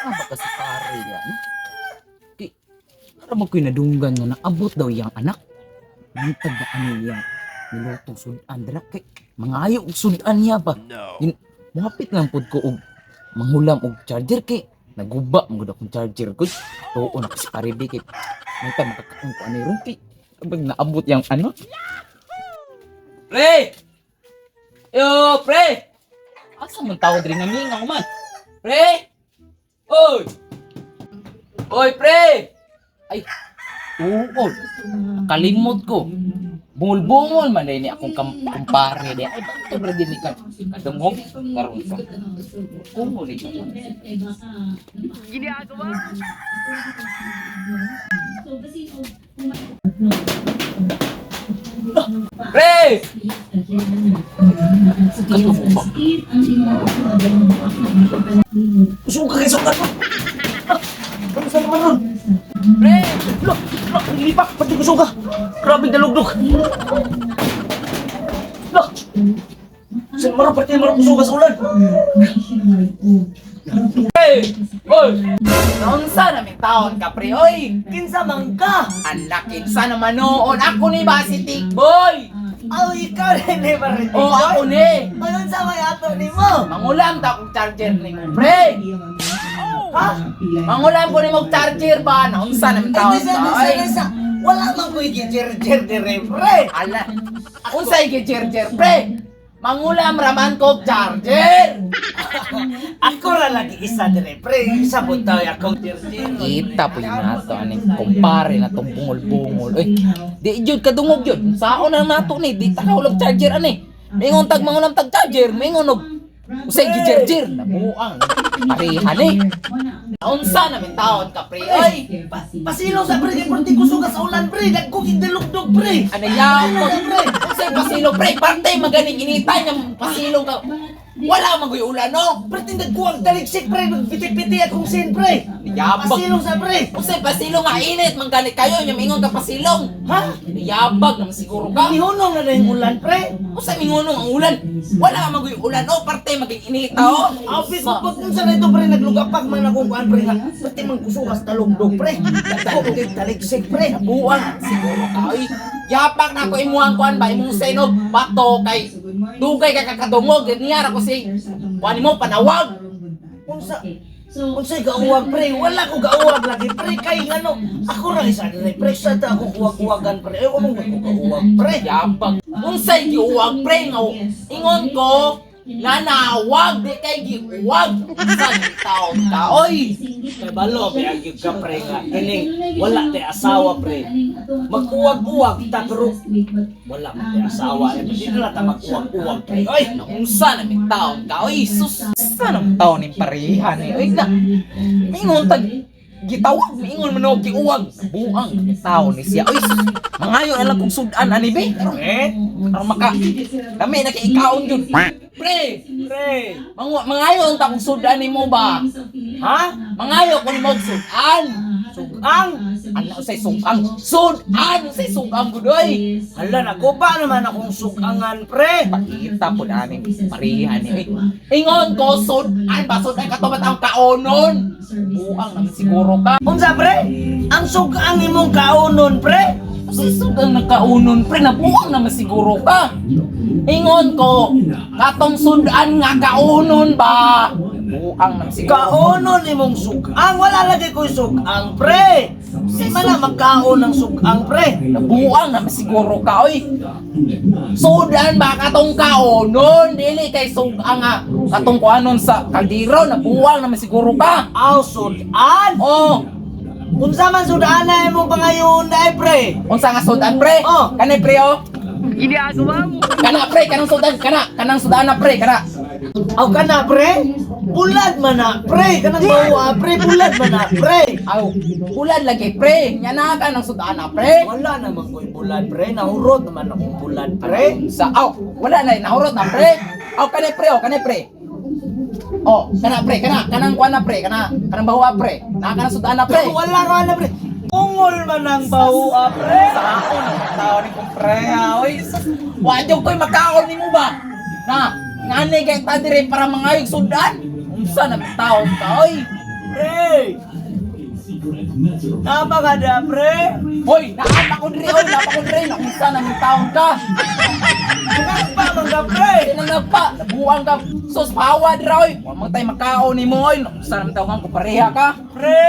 Ah, baka si pare yan. Kay, para mo ko'y nadunggan nga naabot daw iyang anak. Nantag na ano iyang nilutong sudan dira kay mangayo og sudan niya ba. No. Yun, muhapit lang pud ko og manghulam og charger kay naguba man gud akong charger gud. Tuon ako si pare bi kay nantag makakaon ko ani ron kay pag naabot yang anak. Pre! Yo, pre! Asa man tao diri nga mingaw man? Pre! Oy! Oy, pre! Ay, tuod. Kalimot ko. Bungol-bungol man ni akong kumpare di. Ay, bakit ba din ni ka? Kadungog karon ka. Bungol ni ka. Pre! Katubo ba? Suka kay suka. Ano sa naman ron? Pre! Lo, lo, lipak pati ko suka. Grabe dalugdog. Lo. Sa maro pati maro kusuga sa ulan. Pre! Oy! Naunsa na may taon ka, pre? Oy! Kinsa man ka? Anak, kinsa naman noon. Ako ni ba si Tikboy? Aw, ikaw rin ni Marito. Oo, ako ni. Ano sa may ato nimo? Mangulam ta akong charger ni mo, pre. Ha? Mangulam ko ni mo charger ba? Naunsa na may Ay, taon di sa, ka, di sa, oy. di sa. Wala man ko'y gijer-jer dire, pre. Ala. Unsay gi-charger, pre? Mangulam raman ko charger. Ako ra lagi isa dire, pre. Isa po tayo akong jer-jer. Kita po yun nato aning kumpare na tong bungol-bungol. Oy, di jud kadungog jud. Saon na nato ni, di ta kaulog charger ani. Mingon tag mangulam tag charger, mingon og usay gi-charger. Nabuang. Pareha ni. Naunsa na min taon ka, pre? Oy, Pasilo sa pre, kay pati kusuga sa ulan, pre. Dagko gidalugdog, pre. ano yaw? Unsay pasilo, pre? Parte maganing initay nga pasilo ka. Wala man ko'y ulan, no? Pre, tindag ko ang taligsik, pre. Magpiti-piti akong sin, pre. Yabag. Pasilong sa pre. Unsay pasilong nga init man gani kayo nya mingon ka pasilong. Ha? Yabag naman siguro ka. Nihunong na na yung ulan, pre. Unsay mingonong ang ulan? Wala man ko'y ulan, no? Parte maging inita, oh. Outfit ko pag sa na ito, pre. Naglugapak man akong kuan, pre. Nga. Pati man kusugas talugdog, pre. Dagko kay taligsik, pre. Buang siguro ka, oy. Yapak na ako imuhang kuan ba imong senog bato kay dugay ka kakadungog niya ra ko si kuan mo panawag. Unsa? Unsay gauwag, pre? Wala ko gauwag lagi, pre. Kay ngano, ako ra isa dire, pre. Sa ta ako kuwag-kuwagan, pre. Ay, umong ko gauwag, pre. Yabag. Unsay giuwag, pre, nga ingon ko nanawag di kay giuwag sa taon ka, oy. Kay balo, may agyog ka, pre, nga. Kining, wala tay asawa, pre. Mag-uwag-uwag, ta, pero wala man tay asawa. Eh, di na ta mag-uwag-uwag, pre. Oy! Naunsa na may taon ka, oy. Sus, sa nang taon ni pareha ni, oy na. Mingon tag gitawag, mingon man og giuwag. Buang na may taon ni siya, oy. Sus, mangayo na lang kung sudan ani be. Aron Eh? aron maka dami na kay ikaon jud. Pre, Pre! Mangayo ang takong sudan nimo ba? Ha? Mangayo ko nimo og sudan. Sugang? Ano say sugang? Sudan say sugang gudoy. Hala, naguba naman akong sugangan, pre. Pakita po namin pareha ni. Oy, ingon ko sudan ba sudan ka to ang kaonon? Buang naman siguro ka. Unsa, pre? Ang sugang imong kaunon, pre? Kasi sugang nakaunon pre, nabuang naman siguro ka. Ingon ko, katong sudan nga kaunon ba? Buang naman siguro. Kaunon imong sugang. Wala lagi ko'y sugang, pre. Di man na magkaon ng sugang, pre. Nabuang naman siguro ka, oy. Sudan ba katong kaonon? Dili kay sugang nga katong kuanon sa kaldero, nabuang naman siguro ka. Aw, sudan! Oh, Unsa man sudan na imong pangayon dai, pre? unsa nga sudan pre? Oh. Kanay pre oh. Kana pre, kanang sudan, kana, kanang sudan na pre, kana. Aw kana, pre? Bulad man na, pre. Kanang bawa, pre. Bulad man na, pre. Aw, bulad lagi pre. Nya na ka ng sudan na pre. Wala naman ko'y bulad, pre. Nahurot naman akong bulad, pre. Sa aw, wala na nahurot na pre. Aw kanay pre, oh, kanay pre. Oh, kana pre, kana, kanang kuan na pre, kana, kanang bawa pre. Na kanang sudan na pre. Wala ka na, pre. Ungol man ang bawa, pre. Saon ang tao ni kong pre, ah. Oy, sus. Wa jud ko'y makaon nimo ba? Na, ngani kay ta dire para mangayog sudan. Unsa na taon ka, oy. Pre! Tama ka na, pre! Hoy, naapa ko diri, oy, naapa ko diri. Naunsa na mong taon ka? Nagpa man ka, pre! Sinanagpa, nabuang ka. Sus, pawa dira, oy. Wa man tay makaon nimo, oy. Naunsa na mong taon ka, pareha ka. Pre!